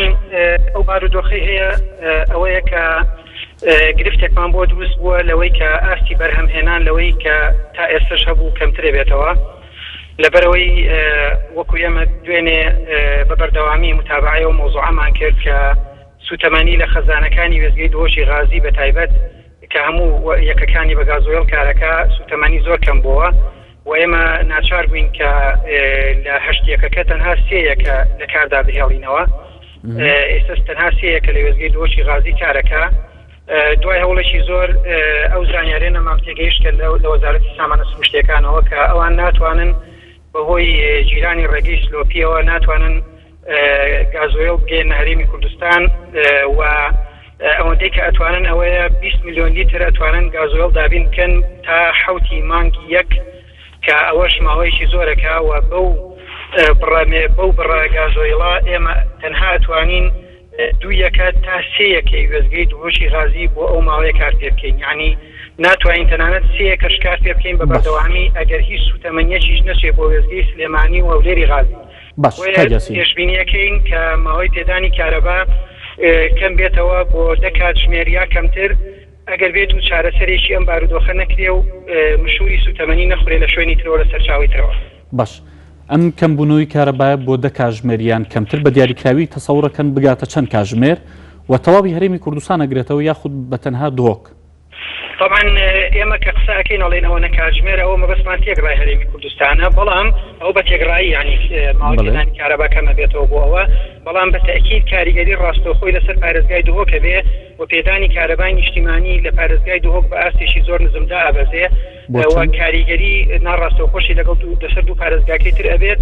تەبعەن ئەو بارودۆخەی هەیە ئەوەیە کە گرفتێکمان بۆ دروست بووە لەوەی کە ئاستی بەرهەمهێنان لەوەی کە تا ئێستش هەبوو کەمترێ بێتەوە لەبەرەوەی وەکو ئێمە دوێنێ بە بەردەوامی متابعەی ئەو مەوزوعەمان کرد کە سوتەمەنی لە خەزانەکانی وێستگەی دهۆکی غازی بە تایبەت کە هەموو یەکەکانی بە گازۆیڵ کارەکە سوتەمەنی زۆر کەم بووە و ئێمە ناچار بووین کە لە هەشت یەکەکە تەنها سێ یەکە لە کاردا بهێڵینەوە ئێستاش تەنها سێ یەکە لە وێستگەی دهۆکی غازی کارەکە دوای هەوڵێکی زۆر ئەو زانیارێ نەمام تێگەیشت کە لە وەزارەتی سامانە سروشتیەکانەوە کە ئەوان ناتوانن بەهۆی گیرانی ڕێگەی سلۆپیەوە ناتوانن گازۆیڵ بگەیەنە هەرێمی کوردستان و ئەوەندەی کە ئەتوانن ئەوەیە 20 میلیۆن لیتر ئەتوانن گازۆیڵ دابین بکەن تا حوتی مانگی یەک کە ئەوەش ماوەیەکی زۆرەکە و بەو بڕەمێ بەو بڕە گازۆیڵە ئێمە تەنها ئەتوانین دوو یەکە تا سێ یەکەی وێستگەی دهۆکی غازی بۆ ئەو ماوەیە کار پێ بکەین یعنی ناتوانین تەنانەت سێ یەکەش کار پێ بکەین بە بەردەوامی ئەگەر هیچ سوتەمەنیەکیش نەچێ بۆ وێستگەی سلێمانی و هەولێری غازی باش بۆیە کاک یاسین. پێشبینیەکەین کە ماوەی پێدانی کارەبا کەم بێتەوە بۆ دە کاتژمێر یا کەمتر ئەگەر بێت و چارەسەرێکی ئەم بارودۆخە نەکرێ و مشوری سوتەمەنی نەخورێ لە شوێنی ترەوە لە سەرچاوەی ترەوە. باش ئەم کەمبوونەوەی کارەبایە بۆ دە کاژمێر یان کەمتر بە دیاریکراوی تەسەورەکەن بگاتە چەند کاژمێر و تەواوی هەرێمی کوردستان ئەگرێتەوە یاخود بە تەنها دهۆک؟ تەبعەن ئێمە کە قسە ئەکەین ئەڵێین ئەوەنە کاتژمێر ئەوە مەبەستمان تێکڕای هەرێمی کوردستانە بەڵام ئەو بە تێکڕایی یانی ماوەی پێدانی کارەبا کەم ئەبێتەوە بۆ ئەوە بەڵام بە تەئکید کاریگەری ڕاستەوخۆی لەسەر پارێزگای دهۆک ئەبێ و پێدانی کارەبای نیشتیمانی لە پارێزگای دهۆک بە ئاستێکی زۆر نزم دائەبەزێ و کاریگەری ناڕاستەوخۆشی لەگەڵ لەسەر دوو پارێزگاکەی تر ئەبێت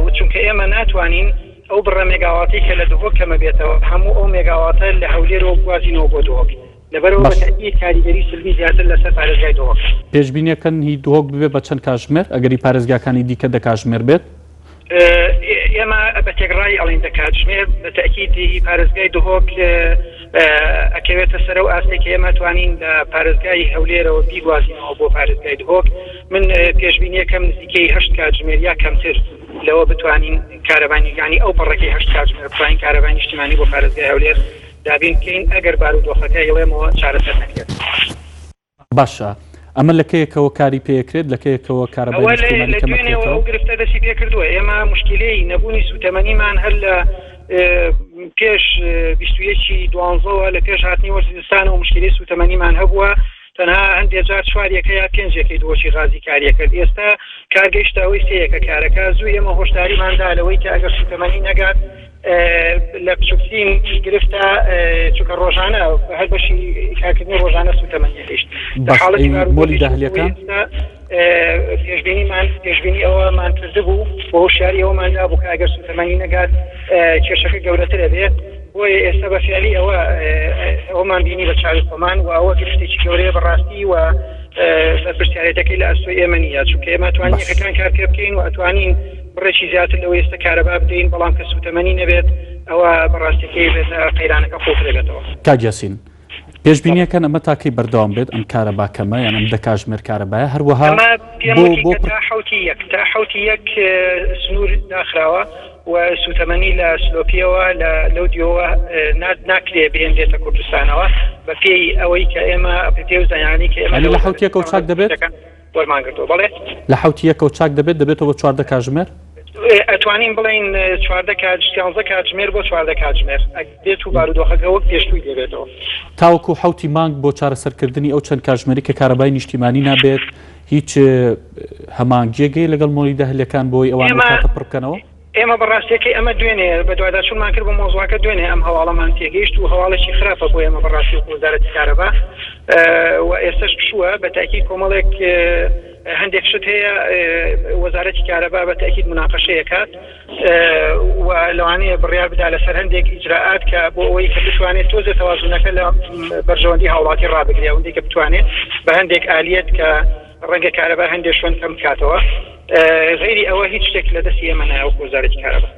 و چونکە ئێمە ناتوانین ئەو بڕە مێگاواتەی کە لە دهۆک کەمەبێتەوە هەموو ئەو مێگاواتە لە هەولێرەوە بگوازینەوە بۆ دهۆک لەبەرئەوە بە تەئکید کاریگەری سلبی زیاتر لەسەر پارێزگای دهۆکە. پێشبینیەکەن هی دهۆک ببێت بە چەند کاژمێر ئەگەری پارێزگاکانی دیکە دە کاژمێر بێت؟ ئێمە بە تێکڕایی ئەڵێین دە کاتژمێر، بە تەئکید هی پارێزگای دهۆک ئەکەوێتە سەر ئەو ئاستەی کە ئێمە توانین لە پارێزگای هەولێرەوە بیگوازینەوە بۆ پارێزگای دهۆک. من پێشبینیەکەم نزیکەی هەشت کاتژمێر یا کەمتر لەوە بتوانین کارەبای یانی ئەو پەڕەکەی هەشت کاتژمێر بتوانین کارەبای نیشتیمانی بۆ پارێزگای هەولێر دابین بکەین ئەگەر بارودۆخەکە هیڵێمەوە چارەسەر نەکرێت. باشە ئەمە لە کەیەکەوە کاری پێکرێت لە کەیەکەوە کارەبای ئەوە لە نیشتیمانی لە کەم دوێنێوە ئەکرێتەوە؟ ئەو گرفتە دەستی پێکردووە ئێمە موشکیلەی نەبوونی سووتەمەنیمان هەر لە پێش 21 ی دوانزەوە لە پێش هاتنی وەرزی زستانەوە موشکیلەی سووتەمەنیمان هەبووە تەنها هەندێ جار چوار یەکە یا پێنج یەکەی دهۆکی غازی کاری ئەکرد ئێستا کار گەیشتە ئەوەی سێ یەکە کارەکە زوو ئێمە هۆشداریمان دا لەوەی کە ئەگەر سووتەمەنی نەگات لە بچووکترین گرفتە چونکە ڕۆژانە هەر بەشی کارکردنی ڕۆژانە سووتەمەنی گەیشت لە باش حاڵەتی ئەی بارودۆخی مۆلیدە چووکەوەی ئەهلیەکان؟ ئێستا پێشبینیمان پێشبینی ئەوەمان کردبوو و هۆشیاری ئەوەمان دابوو کە ئەگەر سووتەمەنی نەگات کێشەکە گەورەتر ئەبێت بۆیە ئێستا بە فعلی ئەوە ئەوەمان بینی بە چاوی خۆمان و ئەوە گرفتێکی گەورەیە بەڕاستی و بەرپرسیارێتەکەی لە ئەستۆی ئێمە نییە چونکە ئێمە توانین باش یەکەکان کار پێ بکەین و ئەتوانین بڕێکی زیاتر لەوەی ئێستا کارەبا بدەین بەڵام کە سووتەمەنی نەبێت ئەوە بەڕاستیەکەی بێت قەیرانەکە قوڵتر دەبێتەوە. کاک یاسین پێشبینیەکەن ئەمە تا کەی بەردەوام بێت ئەم کارەبا کەمە یان ئەم دە کاژمێر کارەبایە هەروەها ئەمە پێم بۆ وتی بۆ کە تا حەوتی یەک تا حەوتی یەک سنوور داخراوە و سووتەمەنی لە سلۆپیەوە لە لەو دیوەوە ناکرێ بهێنرێتە کوردستانەوە بە پێی ئەوەی کە ئێمە بە پێی ئەو زانیارانەی کە ئێمە یانی لە لە حەوتی وەزارەتی یەکەوە سامانە چاک دەبێت؟ سروشتیەکان وەرمان گرتووە بەڵێ. لە حەوتی یەکەوە چاک دەبێت دەبێتەوە بە 14 کاژمێر؟ ئەتوانین بڵێین 14 کات 13 کاتژمێر بۆ 14 کاتژمێر ئەگەر بێت و بارودۆخەکە وەک پێشتووی لێبێتەوە. تاوەکو حەوتی مانگ بۆ چارەسەرکردنی ئەو چەند کاژمێری کە کارەبای نیشتیمانی نابێت هیچ هەماهەنگییەک هەیە لەگەڵ مۆلیدە ئەهلیەکان بۆی ئەوان ئەو ئێمە کاتە پڕ بکەنەوە؟ ئێمە بە ڕاستیەکەی ئەمە دوێنێ بەدواداچوونمان کرد بۆ مەوزوعەکە دوێنێ ئەم هەواڵەمان تێگەیشت و هەواڵێکی خراپە بۆ ئێمە بەڕاستی وەکو وەزارەتی کارەبا و ئێستەش پشووە بە تاکید کۆمەڵێک هەندێک شت هەیە وەزارەتی کارەبا بە تاکید مناقەشەیە کات و لەوانەیە بڕیار بدا لەسەر هەندێک ئیجرائات کە بۆ ئەوەی کە بتوانێت تۆزێ تەوازنەکە لە بەرژەوەندی هاوڵاتی ڕابگرێ ئەوەندەی کە بتوانێت بە هەندێک ئالیەت کە ڕەنگە کارەبا هەندێک شوێن کەم بکاتەوە غەیری ئەوە هیچ شتێک لە دەستی ئێمە نایە وەکو وەزارەتی کارەبا.